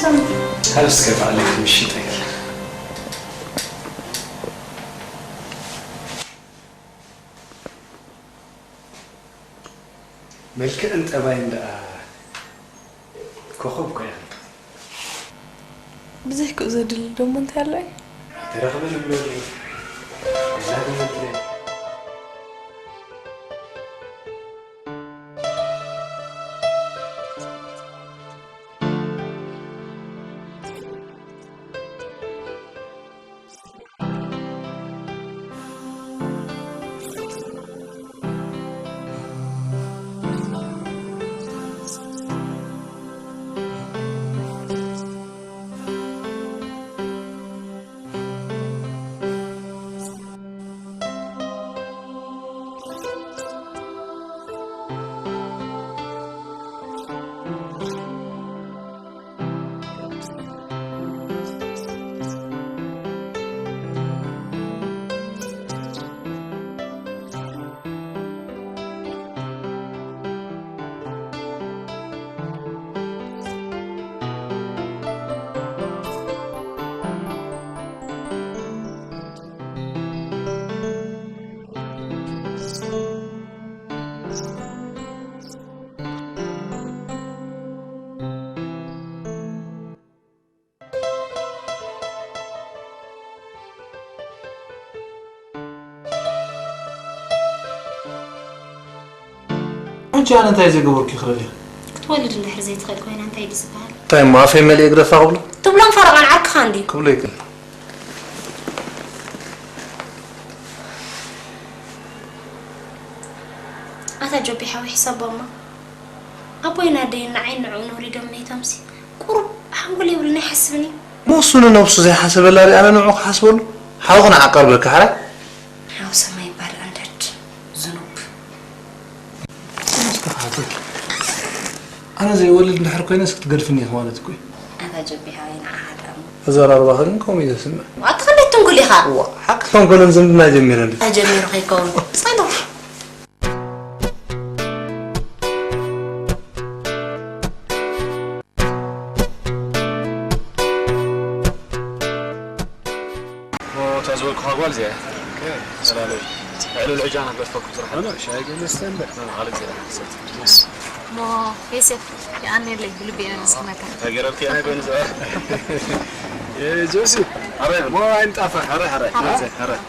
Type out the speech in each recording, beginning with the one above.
ሃብስ ከባዕለይ ምሽጠይ። መልክዕን ጠባይን ደኣ ኮኸብ እኮ ኢኺ። ብዘይክኡ ዘድሊ ደሞ እንታይ ኣሎ እዩ? ተረኽበ ንብሎ ኣለና። እናተመልክና። ሕጂ ኣነ እንታይ ዘይገበርኩ ክረል እየ? ክትወልድ እንድሕር ዘይትኽእል ኮይና እንታይ ድዩ ዝበሃል? እንታይ እሞ ኣፈይ መሊኤ ግደፋ ክብሎ? ትብሎም ፈረቓን ዓርክኻ እንድዩ። ክብሎ ይክእል። ኣታ ጆቢ ሓወይ ሕሰቦማ። ኣቦይን ኣደይን ንዓይን ንዕኡን ወሊዶም መይቶምሲ ቁሩብ ሓንጎል የብሉን ኣይሓስብን እዩ። ሞሱ ንነብሱ ዘይሓሰበላ ሪኣና ንዕኡ ክሓስበሉ? ሓውኺ ንዓቃርበካ ሓራይ? ሓው ሰማይ ይባል ኣንዳድ ዝኑብ። ኣነ ዘይወልድ እንድሕር ኮይነ እስኪ ትገድፍኒ ኢኺ ማለት እኮ እዩ። ኣታ ጆቢ ሓወይ ንዓኻ ጥራይ። ኣዘራርባኺ ግን ከምኡ እዩ ዘስምዕ። ኣታ ክንደይ ትንጉል ኢኻ? ዋ፣ ሓቂ ተንኮልን ዝምድና ጀሚረን። ኣጀሚሩ ከይከውን። ጸሎ። እሞ እታ ዝበልኩኻ ጓል እዚኣ እያ። ሰላም። ዕሉል ዕጃና ክገድፈኩም ስራሕ ኣሎ። ሻሂ ገለ መስተ እምበር። እ፣ ካልእ ግዜ ንሓስብ። እሞ ዮሴፍ፣ የቐንየለይ ብልቢ እየ ነመስግነካ። እንታይ ገረልኪ? ኣነ ጎኒ ዘ-፣ እ፣ ጆሲ፣ ሕራይ በል። እሞ ኣይንጣፋእ። ሕራይ፣ ሕራይ። ሕራይ። ሕራይ።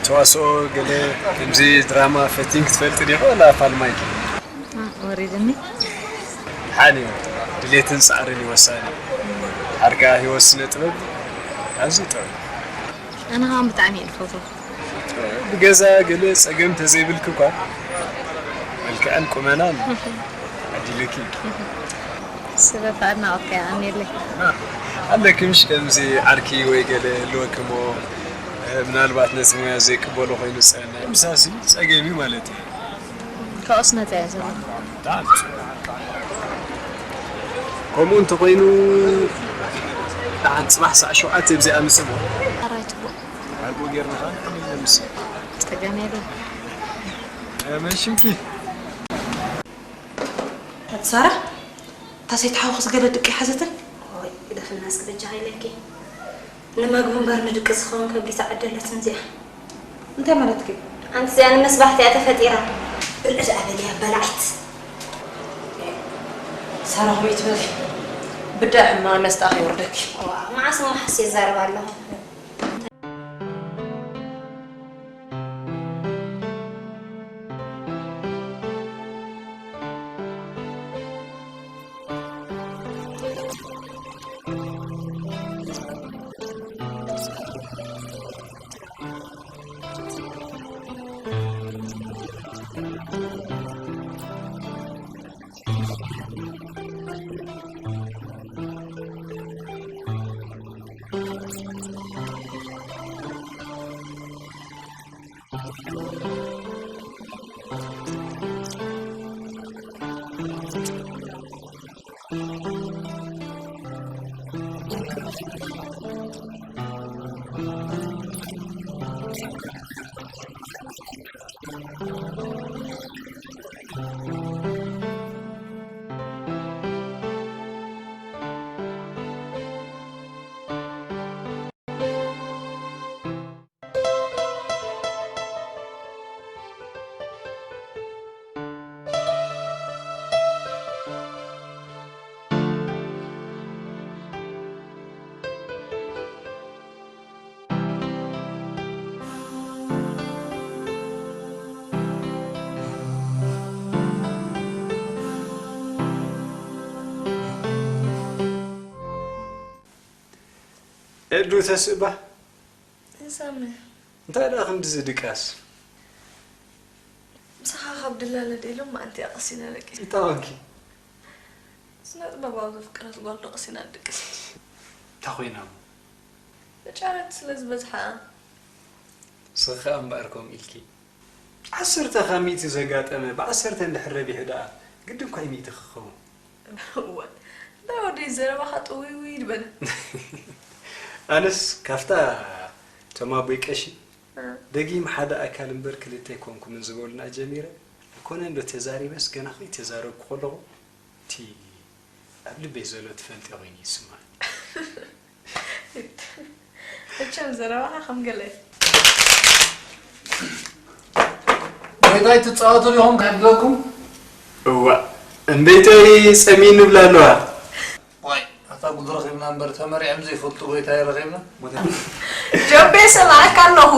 ተዋስኦ ገለ ከምዚ ድራማ ፈቲንክ ትፈልጢ ዲኺ ወላ ፋልማይ? እ፣ ወሪድኒ። ሓኒ ድሌትን ጻዕርን እዩ ወሳኒ። ሓርካ ህይወት ስነ ጥበብ ኣብዚ ጥበብ። ኣነ ኸኣ ብጣዕሚ እየ ዝፈትዎ። ብገዛ ገለ ጸገም ተዘይብልኪ እኳ መልክዕን ቁመናን ዓዲለኪ። ስለ ኣድናቖትካ የቐንየለይ። ኣለኪ ምሽ ከምዚ ዓርኪ ወይ ገለ ህልወኪ እሞ፣ ምናልባት ነቲ ሞያ ዘይቅበሎ ኮይኑ ዝጸንሕ ምሳሲ ጸገም እዩ ማለት እዩ። ካብኡስ ነጻ እየ ዘለኹ። ብጣዕሚ ጽቡቕ። ከምኡ እንተኾይኑ፣ ደሓን ጽባሕ ሳዕ ሸውዓተ ኣብዚኣ ንስሞ። ሕራይ ጽቡቕ። ሓጎ ጌርና ኸኣ ንዕልል ንምሲ። ጸገም የለን። መን ሽምኪ? ኣቲ ሳራ፣ እታ ሰይቲ ሓውኺስ ገለ ድቂ ሓዘትን? ኦይ፣ ግደፍና እስኪ በጃኺ ኢለኪ። ንመግቢ እምበር ንድቂ ዝኸውን ከብዲ ተዓደለትን እዚኣ። እንታይ ማለትኪ? ኣንቲ እዚኣ ንመስባሕቲ እያ ተፈጢራ። ብልዒ ደኣ በልያ በላዒት። ሳራ፣ ከመይ ትበሊ? ብዳእ ሕማቕ መስጣ ከይወርደኪ። ዋ፣ መዓስ እሞ ሓስየ ይዛረብ ኣለኹ? ዕዱ ተስእባ። ሳሚ፣ እንታይ ደኣ ክንድዚ ድቃስ? ምሳኻ ካብ ድላለ ደኢሎም ማእንቲ እያ ቀሲና ደቂሰ። ይጣወንኪ። ስነ ጥበባዊ ዘፍቅረት ጓል ዶ ቀሲና ደቂሰ? እንታይ ኮይና እሞ? ተጫረቲ ስለ ዝበዝሓ። ንስኺ ከኣ እምበኣር ከምኡ ኢልኪ። ዓሰርተ ካብ ሚእቲ ዘጋጠመ ብዓሰርተ እንድሕር ረቢሑ ደኣ ግዲ እኳ እዩ ሚእቲ ክኸውን። እወ፣ እንዳ ወደይ ዘረባኻ ጥውይውይ ይበል። ኣነስ ካብታ እቶም ኣቦይ ቀሺ ደጊም ሓደ ኣካል እምበር ክልተ ኣይኮንኩምን ዝበሉና ጀሚረ ኣይኮነ እንዶ ተዛሪበስ ገና ከይተዛረብኩ ከለኹ እቲ ኣብ ልበይ ዘሎ ትፈልጢ ኮይኑ ይስማዕ። መቸም ዘረባኻ ከም ገለ ጎይታይ ትጻወቱ ዲኹም ክዕድለኩም? እዋ እምበይተይ ጸሚኒ ብላ ኣለዋ። ዋይ ኣታ ጉድ ረኺብና እምበር ተመሪዖም ዘይፈልጡ ጎይታይ ረኺብና። ጆቤ ሰማዕካ ኣለኹ።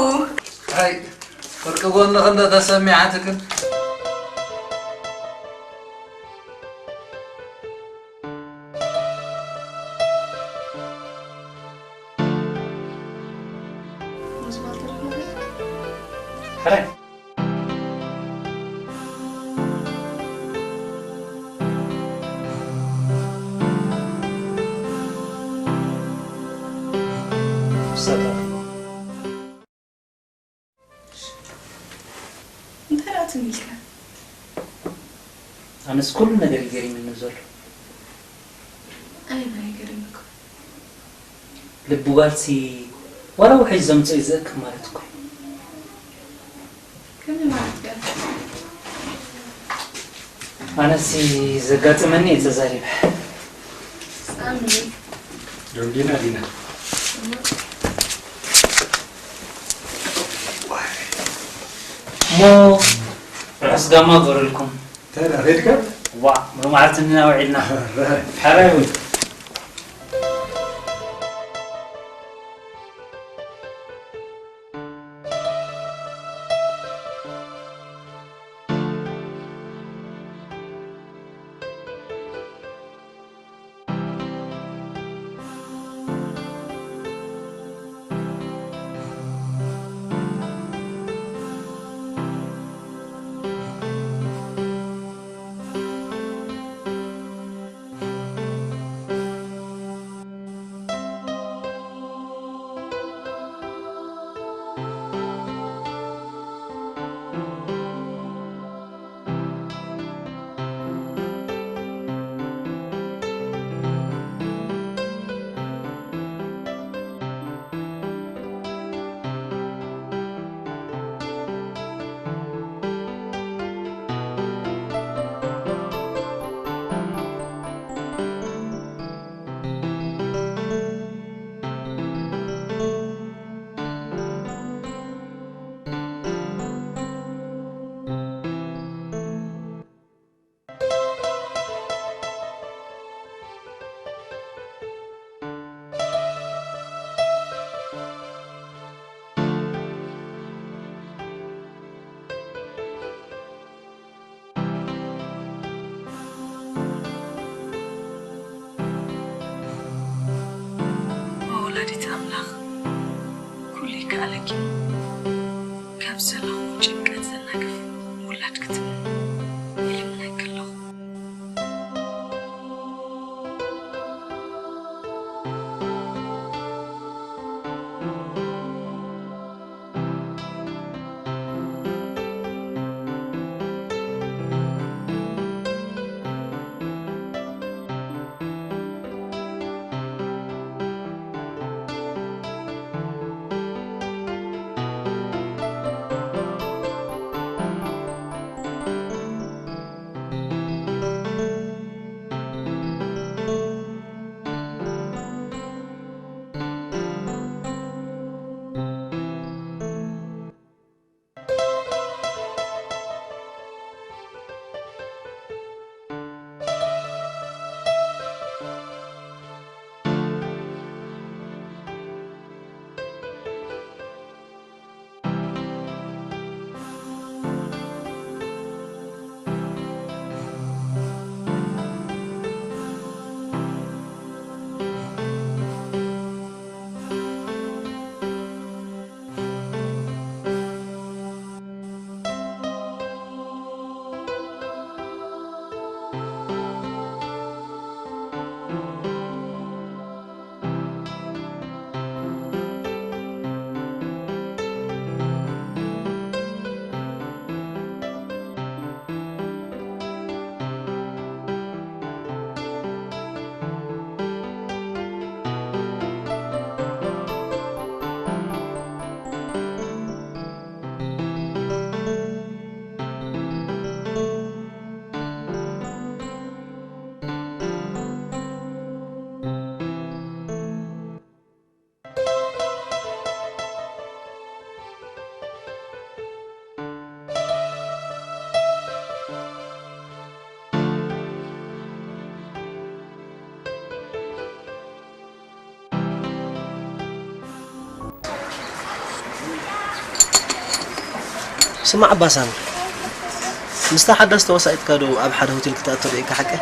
ኣይ ፍርቂ ጎንኺ እንደ ተሰሚዓትክን። ሙዝባል ተረኽበ። ሕራይ እንታይ ደኣ ትም ኢልካ? ኣነስ ኩሉ ነገር እዩ ገሪሙኒ ዘሎ። ኣየናይ ገሪሙካ? ልቢ ጓልሲ ዋላ ውሕጅ ዘምፅኦ እዩ ዝእክብ ማለት እኮ እዩ። ከመይ ማለት ገለ? ኣነሲ ዘጋጥመኒ እየ ተዛሪበ። ሳሚ ዶንጊና ዲና እሞ ርሑስ ጋማ ግበረልኩም። እንታይ ደኣ ከይድካ? ዋ ብመዓልቲ እንድና ውዒልና። ሓራይ እውን ወላዲት ኣምላኽ ኩሉ ይከኣለኪ። ካብ ዘለኹዎ ጭንቀት ዘናግፍ ውላድ ክትብኒ ይልምነኪ ኣለኹ። ስማዕ ኣባ ሳሚ፣ ምስታ ሓዳስ ተዋሳኢትካ ዶ ኣብ ሓደ ሆቴል ክትኣቱ ርኢካ ሓቀይ?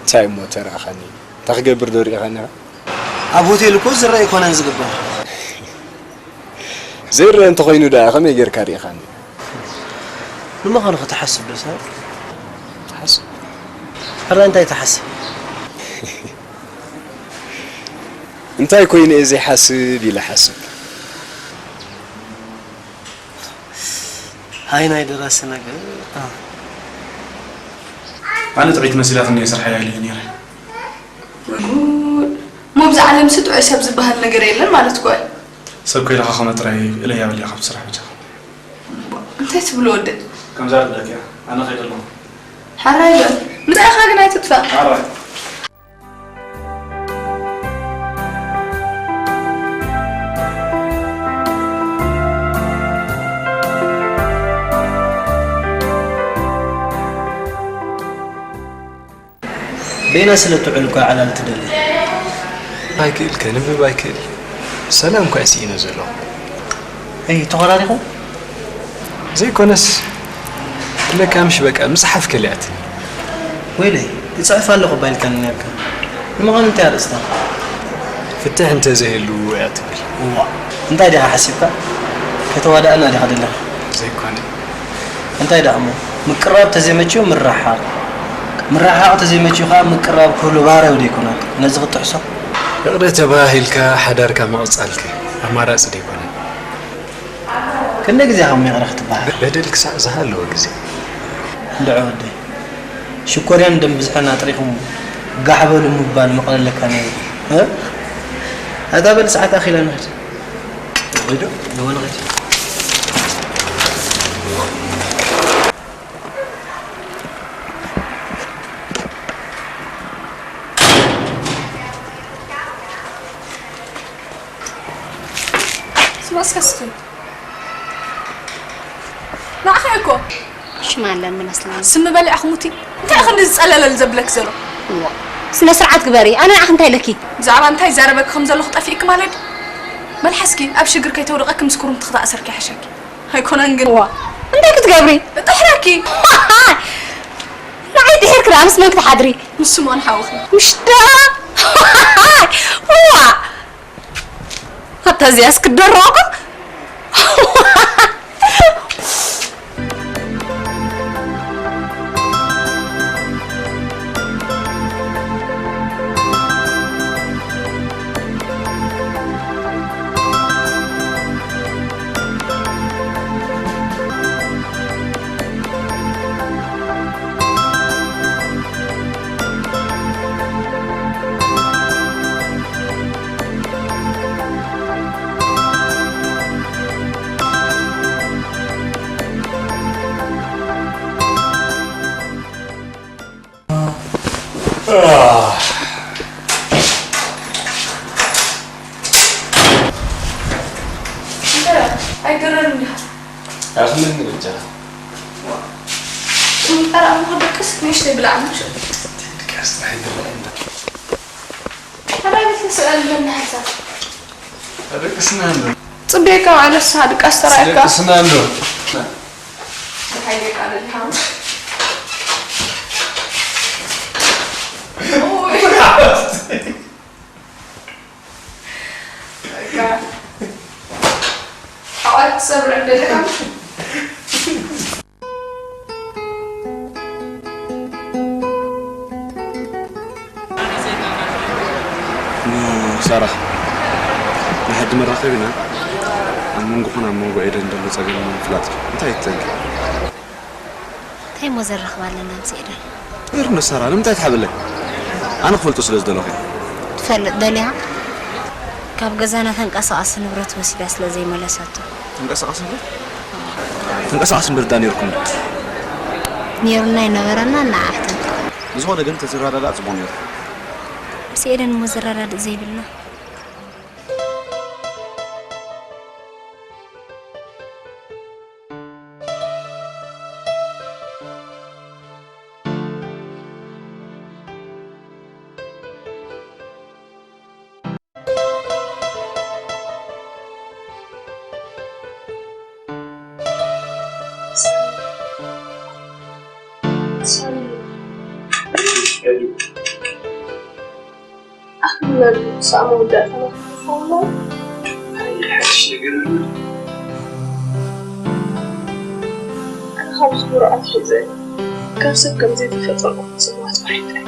እንታይ እሞ ተራእኻኒ? እንታይ ክገብር ዶ ርኢኻኒ? ኣብ ሆቴል እኮ ዝረአ ኣይኮነን ዝግበር። ዘይረአ እንተኾይኑ ደኣ ከመይ ጌርካ ርኢኻኒ? ንምዃኑ ክትሓስብ ዶ ሰብ? ትሓስብ? ሕራይ እንታይ ትሓስብ? እንታይ ኮይኑ እየ ዘይሓስብ ኢለ ሓስብ። ሃይ ናይ ደራሲ ነገር። ኣነ ጥዕይቲ መሲላትኒ እየ ስርሓይ ኣልየ ነይረ። ጉድ። እሞ ብዛ ዓለምሲ ጥዑይ ሰብ ዝበሃል ነገር የለን ማለት እኮ እዩ። ሰብ ከይለኻኸመ ጥራይ እለያ በልያ ካብቲ ስራሕ በጃኻ። እንታይ ትብሎ ወደይ? ከምዛ ትብለኪ እያ። ኣነ ከይደ ኣለኹ። ሕራይ በል። ምጻኢኻ ግን ኣይትጥፋእ። ሕራይ። በይና ስለ ትውዕል እኳ ዕላል ትደሊ። ኣይክእል፣ ከንብብ ኣይክእል። ሰላም እኳ እየ ስኢነ ዘለኹ። ኣይ፣ ተኾራሪኹም? ዘይኮነስ፣ ለካ ምሽ በቃ ምጽሓፍ ከሊኣትኒ። ወይለይ፣ ይጽሕፍ ኣለኹ እባ ኢልካኒ ነርካ። ንምዃኑ እንታይ ኣርእስታ? ፍትሕ እንተዘይህሉ እያ ትብል። እዋእ፣ እንታይ ዲኻ ሓሲብካ? ከተዋድኣና ዲኻ ደለኻ? ዘይኮነ። እንታይ ደኣ እሞ? ምቅርራብ ተዘይመችዩ ምርሕሓቕ። ምርሕሓቕ ተዘይመችዩ ከኣ ምቅርራብ ክህሉ ባህርያዊ ዶ ኣይኮነን? ነዚ ክትጥሕሶ? ይቕረ ተባሂልካ ሓዳርካ ምቕጻልከ ኣማራጺ ዶ ኣይኮነን? ክንደይ ግዜ ኢኻ እሞ ይቕረ ክትበሃል? በደል ክሳዕ ዝሃለወ ግዜ። እንድዒ ወደይ። ሽኮርያን ደም ብዝሕን ኣጥሪኹም ጋሕ በሉ ምባል መቕለለካ ነይሩ። እ? ኣታ በል ሰዓት ኣኺላ ንኽድ። ሪዶ? እወ ንኽድ። ስማ እስከ ስኺ። ንዓኺ እኮ። ሽማ ኣለኒ መስለኒ። ስሚ በሊዕኺ ሙቲ። እንታይ እዩ ክንዲ ዝጸለለል ዘብለኪ ዘሎ? እዋ፣ ስነ ስርዓት ግበሪ። ኣነ ንዓኺ እንታይ ኢለኪ? ብዛዕባ እንታይ ይዛረበኪ ከም ዘለኹ ጠፊእኪ ማለት ድዩ? መልሓስኪ ኣብ ሽግር ከይተውድቐኪ ምስ ኩርምቲ ክትኣሰርኪ ይሕሸኪ። ኣይኮነን ግን። እዋ፣ እንታይ ክትገብሪ? እጥሕረኪ። ንዓይ ድሒርኪ ደኣ ምስ መን ክትሓድሪ? ምስ ስምኦን ሓውኺ። ምሽ ደኣ። እዋ። ኣታ እዚኣስ ክትደርቕ እኮ። ኣይገረርን ዲኻ? ኣኽምልኒ በጃኻ። እቶም ጠራእምኹ ደቅስ ንእሽተይ ብላዕ ምሽ። ደቅስ ኣይገረርን ዶ? ኣባይ ቤት ስእል ለና ሓሳብ። ደቅስና ኣሎ። ጽቤካ ኣነሳ ድቃስ ተራእካ። ደቅስና ኣሎ። ሳራ፣ ንሕጂ መራኸቢና ኣብ መንጎኹን ኣብ መንጎ ኤደን ዘሎ ጸገም ንምፍላጥ እዩ። እንታይ እዩ እቲ ጸገም? እንታይ እሞ ዘራኽብ ኣለና ምስ ኤደን? ኤርኖስ፣ ሳራ፣ ንምንታይ ትሓብለይ? ኣነ ክፈልጦ ስለ ዝደለኹ። ትፈልጥ ደሊኻ? ካብ ገዛና ተንቀሳቓሲ ንብረት ወሲዳ ስለ ዘይመለሰቶ። ተንቀሳቓሲ ንብረት? ተንቀሳቓሲ ንብረት ደኣ ነይርኩም? ነይሩና ኣይነበረና፣ እናዓሕተት። ብዝኾነ ግን ተዝረዳዳእ ጽቡቕ ነይሩ። ምስ ኤደን እሞ ዘረዳድእ ዘይብልና። ሳሚ፣ ኣኽብረሉ፣ ሳሚ ወዳእታና ክኸውን። ኣይ፣ ሓድሽ ነገር ኣሎ። ኣነ ካብ ዝብሮ ኣትሒዘ፣ ካብ ሰብ ከም ዘይተፈጠርኩ ክጽዋዕ ጽባሕ ይጥዕም።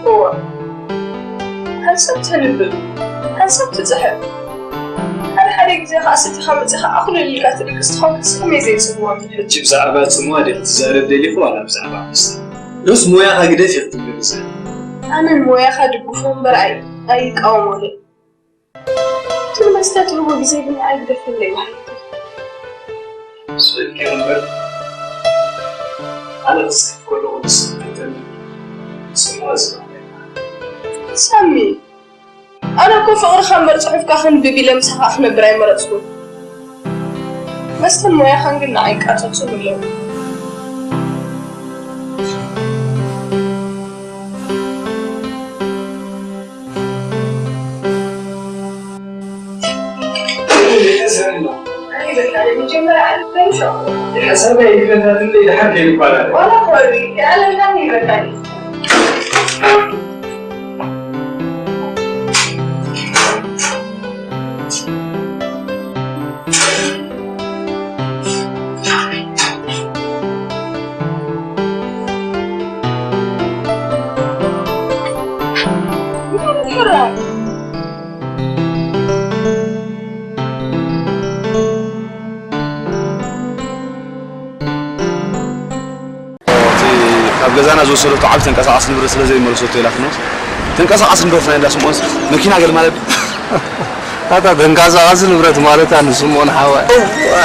እዋ፣ ሓንሳብ ተንብብ፣ ሓንሳብ ትጽሕፍ፣ ሓደ ሓደ ግዜ ኸኣ ሰቲኻ መጺኻ ኣኹልል ኢልካ ትድቅስ ተኾንካስ ከመይ ዘይጽምዋ? ሕጂ ብዛዕባ ጽምዋ ዲኺ ትዛረብ ደሊኺ ዋላ ብዛዕባ መስተ? ዶስ ሞያኻ ግደፍ ኢኺ ትብሊ ብዛዕባ? ኣነ ንሞያኻ ድግፎ እምበር ኣይ-፣ ኣይቃወሞን እየ። እቲ ንመስተ ትህቦ ግዜ ግን ኣይግደፈለይ በሃሊት እየ። ስእልኪ እምበር ኣነ ክጽሕፍ ከለኹ ንስኺ ከይተንብቢ ጽምዋ ዝባህለና። ሳሚ፣ ኣነ እኮ ፍቕርኻ እምበር ጽሑፍካ ከንብብ ኢለ ምሳኻ ክነብር ኣይመረጽኩን። መስተን ሞያኻን ግን ንዓይ ይቃጸጹኒ ኣለዉ። ሓሳበይ ኣይፈታትለይ ድሓር ከይባላል። ዋላ ኮሪ፣ የዕለልካኒ ይበቃኒ። እቲ ካብ ገዛና ዝወሰደቶ ዓቢ ተንቀሳቓሲ ንብረት ስለ ዘይመለሰቶ ኢላ ትመልስ። ተንቀሳቓሲ ንብረት ናይ እንዳ ስምኦንስ መኪና ገለ ማለት ድዩ? ኣታ ተንቀሳቓሲ ንብረት ማለት ኣነ ስምኦን ሓወይ። እዋ።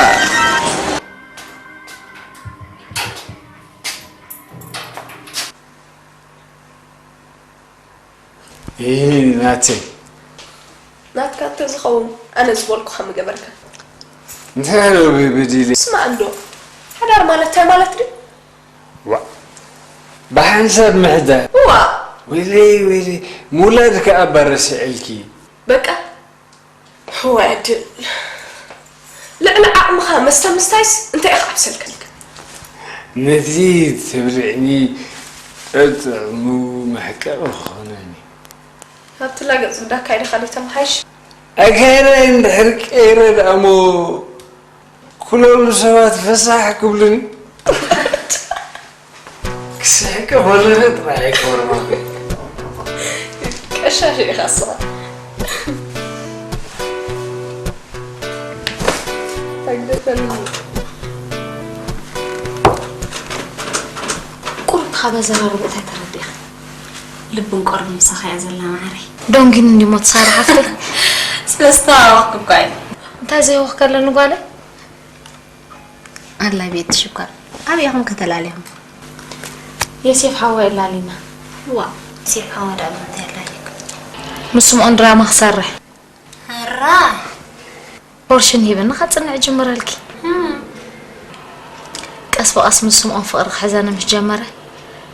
እ፣ ናተይ። ናትካ እንተዝኸውን፣ ኣነ ዝበልኩኻ ምገበርካ። እንታይ ኣሎ ብ-፣ ብድሊ? ስማዕ እንዶ፣ ሓዳር ማለት እንታይ ማለት ድዩ? ዋ፣ ብሓንሳብ ምሕዳር። እዋ። ወይለይ፣ ወይለይ፣ ምውላድ ከኣ እባ ረሲዕልኪ። በቃ። እዋይ ዕድል። ልዕሊ ዓቕምኻ መስተ ምስታይስ እንታይ ኢኻ ኣብሰልካ ኢልካ? ነቲ ትብልዕኒ ጥዕሙ መሕቀቒ ክኾነኒ። ካብቲ ላገጽ ዝብዳ ኣካይዳኻ ዶ ተመሓይሽ? ኣካይዳይ እንድሕር ቀይረ ደኣ እሞ ኩሎም ሰባት ፈሳሕ ክብሉኒ። ክስሕቅ ከለኹ ጥራይ ኣይኮርማን። ቀሻሽ ኢኻ ንስኻ። ኣይግደፈኒ። ቁሩብ ካብ ኣዘራርባ እንታይ ተረዲእኺ? ልብን ቆርብን ምሳኻ እያ ዘላ መዓረይ። ዶንጊኒ እንዲሞ ትሳራ ሓፍተይ። ስለ ዝተዋወቕኩ እኳ እዩ። እንታይ ዘይወኽከለኒ ጓለይ? ኣላ ቤት ሽኮር። ኣበይ ኢኹም ከተላሊኹም? የሴፍ ሓወይ ኣላሊና። ዋ፣ ሴፍ ሓወይ ደኣ እንታይ ኣላሊኩም? ምስ ስምኦን ድራማ ክሰርሕ። ኣራ። ፖርሽን ሂብና ከጽንዕ ጅምረልኪ። እም። ቀስ ብቐስ ምስ ስምኦን ፍቕሪ ክሕዘኒ ምስ ጀመረ፣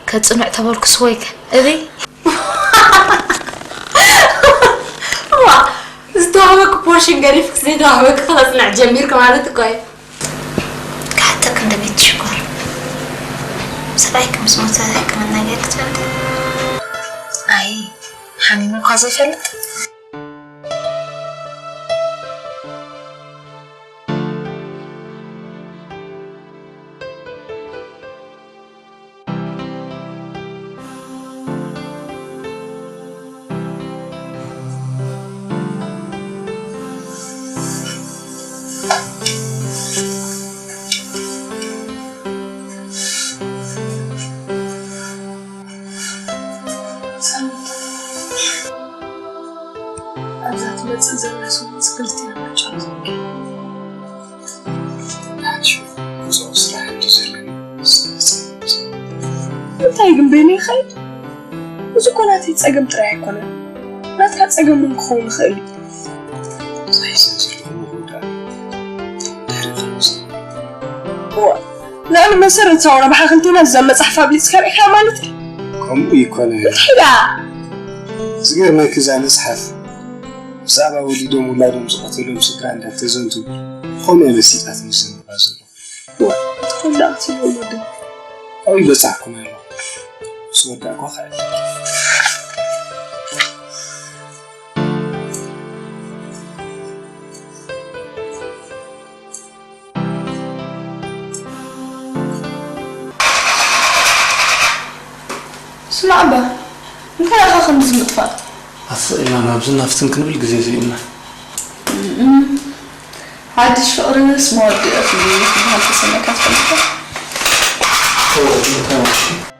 ከጽንዕ ተበልኩስ ወይከ፣ እብይ። ዋ፣ ዝተዋህበኪ ፖርሽን ገዲፍኪ ዘይተዋህበኪ ከጽንዕ ጀሚርኪ ማለት እኮ እዩ። ክሓተኪ እንደ ቤት ሽኮር፣ ሰብኣይኪ ምስ ሞተ ሕክምና ገይርኪ ትፈልጢ? ኣይ፣ ሓሚሙ እኳ ዘይፈልጥ። ኣብዛ ትመጽእ ዘላ ስሙን ክልቲኡ ምርጫ ዝብል። ሓንሹ፣ ጉዞ ስራሕ እንዶ ዘለና። እንታይ ግን በይነይ ይኸይድ? እዚ እኮ ናተይ ጸገም ጥራይ ኣይኮነን። ናትካ ጸገም እውን ክኸውን ይኽእል እዩ። ዝሒዘን ዘለኹ መወዳእታ ድሕሪ ከምዚ እዋ፣ ንኣነ መሰረታዊ ረብሓ ክልቴና እዛ መጽሓፍ ኣብሊጽካ ርኢኻ ማለት እዩ። ከምኡ ይኮነ። እንታይ ደኣ? ዝገርመኪ እዛ መጽሓፍ ብዛዕባ ወሊዶም ውላዶም ዝቐተሎም ስድራ እንዳተዘንቱ ብኸምኡ እያ መሲጣትኒ ዘንብባ ዘለኹ። ተወዳእቲ ወለዶ ኣብይ በጻሕኩም ኣለኹ። ምስ ወዳእኳ ኸኣ ስማዕ እባ እንታይ ኢኻ ከምዚ ምጥፋእ? ኣስቕ ኢና ናብዝን ናብትን ክንብል ግዜ ዘይብና። ሓድሽ ፍቕርስ መወዲኡ ፍልይ እዩ ክበሃል ተሰሚዕካ ትፈልጥ ዶ? እንታይ ማለት እዩ?